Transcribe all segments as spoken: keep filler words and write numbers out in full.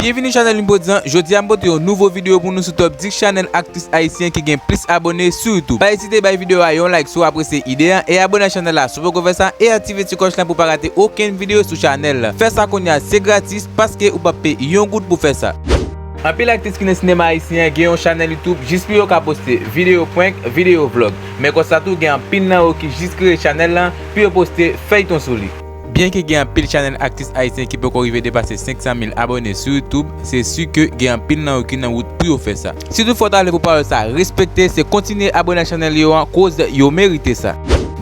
Byenvini chanèl Unprod lan, jodi a m pote yon nouvo videyo pou nou sou top dis chanèl aktris ayisyen ki gen plis abone sou YouTube. Pa ezite bay videyo a yon like si w apresye ide a e abone ak chanèl la si w poko fè sa e aktive ti klòch lan pou pa rate okenn videyo sou chanèl la. Fè sa kounye a, se gratis paske ou p ap peye yon goud pou fè sa. Anpil aktris ki nan sinema ayisyen an gen yon chanèl YouTube jis pou yo ka poste videyo prank, videyo vlog. Men konsa tou gen anpil nan yo ki jis kreye chanèl lan pou yo poste feyton sou li. Byenke gen anpil chanèl aktris ayisyen ki poko rive depase senk san mil abone sou YouTube, se si ke gen anpil nan yo ki nan wout pou yo fè sa. Si toutfwa w ta vle pou pawòl sa respekte, se kontinye abone ak chanèl yo an, koz yo merite sa.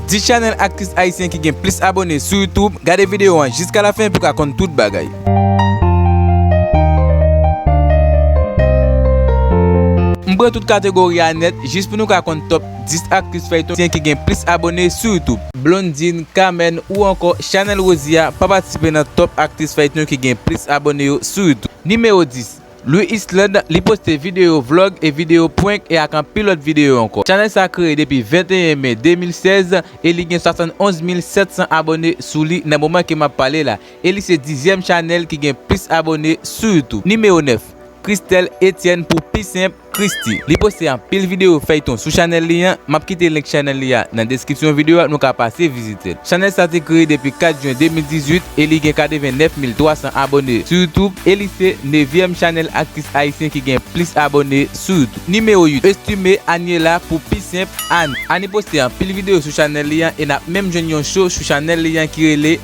Dis chanèl aktris ayisyen ki gen plis abone sou YouTube, gade videyo an jiska lafen pou w ka konn tout bagay. M pran tout kategori a nèt jis pou nou ka konn top dis aktris feyton ki gen plis abone sou YouTube. Blondine, Carmen ou ankò Chanel Rosie a pa patisipe nan top aktris feyton ki gen plis abone yo sou YouTube. Nimewo dis, Louis Island, li poste videyo vlog e videyo prank e ak anpil lòt videyo ankò. Chanèl sa kreye depi venteyen me de mil sèz e li gen swasann onz mil sèt san abone sou li nan moman ke m ap pale la, e li se dizyèm chanèl ki gen plis abone sou YouTube. Nimewo nèf, Christelle Etienne, pou pi senp, Christie. Li poste anpil videyo feyton sou chanèl li an. M ap kite link chanèl li a nan deskripsyon videyo a, nou ka pase vizite l. Chanèl sa te kreye depi kat jen de mil dizuit e li gen katrevennnèf mil twa san abone sou YouTube e li se nevyèm chanèl aktris ayisyen ki gen plis abone sou YouTube. Nimewo uit, Estimé Aniela, pou pi senp, Annie. Annie poste anpil videyo sou chanèl li an e n ap menm jwenn yon show sou chanèl li an ki rele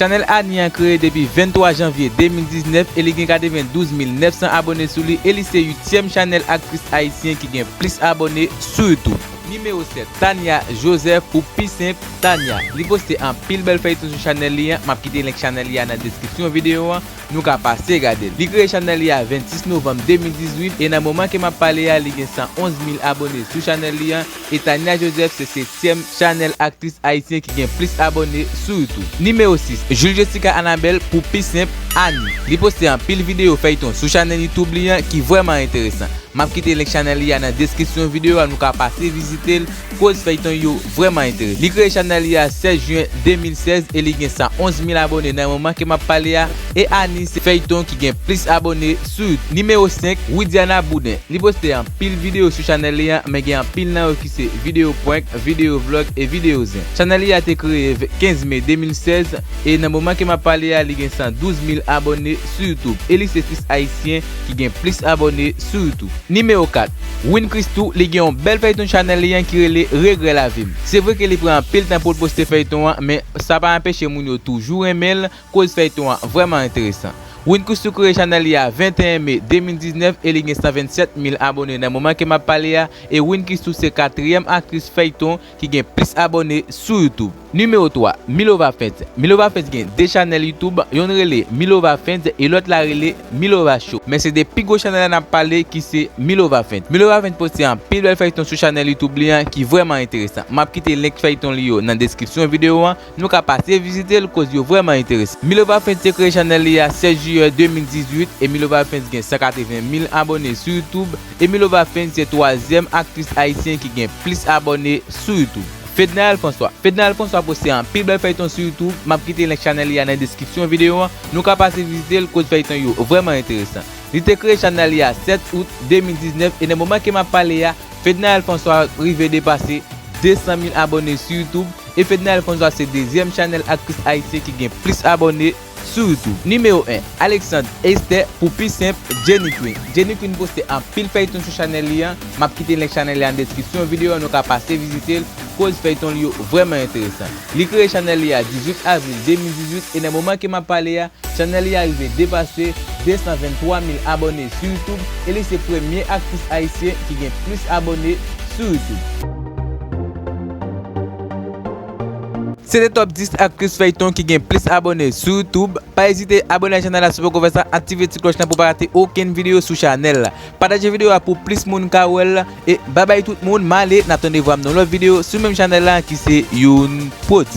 Chanèl Annie an kreye depi venntwa janvye de mil diznèf e li gen katrevendouz mil nèf san abone sou li e li se uityèm chanèl aktris ayisyen ki gen plis abone sou YouTube. Nimewo sèt, Tania Joseph, pou pi senp, Tania. Li poste anpil bèl feyton sou chanèl li an. M ap kite link chanèl li a nan deskripsyon videyo an. Nou ka pase gade l. Li kreye chanèl li a vennsis novanm de mil dizuit e nan moman ke m ap pale a, li gen san onz mil abone sou chanèl li an e Tania Joseph se setyèm chanèl aktris ayisyen ki gen plis abone sou YouTube. Nimewo sis, Jules Jessica Anabel, pou pi senp, Annie. Li poste anpil videyo feyton sou chanèl YouTube li an ki vrèman enteresan. M ap kite link chanèl li a nan deskripsyon videyo a, nou ka pase vizite l, koz feyton yo vrèman enteresan. Li kreye chanèl li a sèz jen de mil sèz e li gen san onz mil abone nan moman ke m ap pale a, e Annie se feyton ki gen plis abone sou YouTube. Nimewo senk, Widiana Boudin. Li poste anpil videyo sou chanèl li a, men gen anpil nan yo ki se videyo prank, videyo vlog e videyo zen. Chanèl li a te kreye v-, kenz me de mil sèz e nan moman ke m ap pale a, li gen san douz mil abone sou YouTube e li se sis ayisyen ki gen plis abone sou YouTube. Nimewo kat, Win Christou, li gen yon bèl feyton chanèl li an ki rele Regrè Lavi m. Se vre ke li pran anpil tan pou l poste feyton an, men sa pa anpeche moun yo toujou renmen l, koz feyton an vrèman enteresan. Win Christou kreye chanèl li a venteyen me de mil diznèf e li gen san vennsèt mil abone nan moman ke m ap pale a, e Win Christou se katriyèm aktris feyton ki gen plis abone sou YouTube. Nimewo twa, Milova Fence. Milova Fence gen de chanèl YouTube, yonn rele Milova Fence e lòt la rele Milova Show. Men se de pi gwo chanèl la n ap pale ki se Milova Fence. Milova Fence poste anpil bèl feyton sou chanèl YouTube li an ki vrèman enteresan. M ap kite link feyton li yo nan deskripsyon videyo an, nou ka pase vizite l koz yo vrèman enteresan. Milova Fence te kreye chanèl li a sèz jiyè de mil dizuit e Milova Fence gen san katreven mil abone sou YouTube e Milova Fence se twazyèm aktris ayisyen ki gen plis abone sou YouTube. Fednaelle François. Fednaelle François poste anpil bèl feyton sou YouTube. M ap kite link chanèl li a nan deskripsyon videyo an. Nou ka pase vizite l koz feyton yo vrèman enteresan. Li te kreye chanèl li a sèt out de mil diznèf e nan moman ke m ap pale a, Fednaelle François rive depase de san mil abone sou YouTube e Fednaelle François se dezyèm chanèl aktris ayisyen ki gen plis abone sou YouTube. Nimewo en, Alexandre Esther, pou pi senp, Jenny Queen. Jenny Queen poste anpil feyton sou chanèl li an. M ap kite link chanèl li an nan deskripsyon videyo an, nou ka pase vizite l, koz feyton li yo vrèman enteresan. Li kreye chanèl li a dizuit avril de mil dizuit e nan moman ke m ap pale a, chanèl li a rive depase de san venntwa mil abone sou YouTube e li se premye aktris ayisyen ki gen plis abone sou YouTube. Se te top dis aktris feyton ki gen plis abone sou YouTube. Pa ezite abone ak chanèl la si w poko fè sa, aktive ti klòch lan pou pa rate okenn videyo sou chanèl la. Pataje videyo a pou plis moun ka wè l. E babay tout moun, m ale, n ap tande vwa m nan lòt videyo sou menm chanèl la ki se Youn Prod.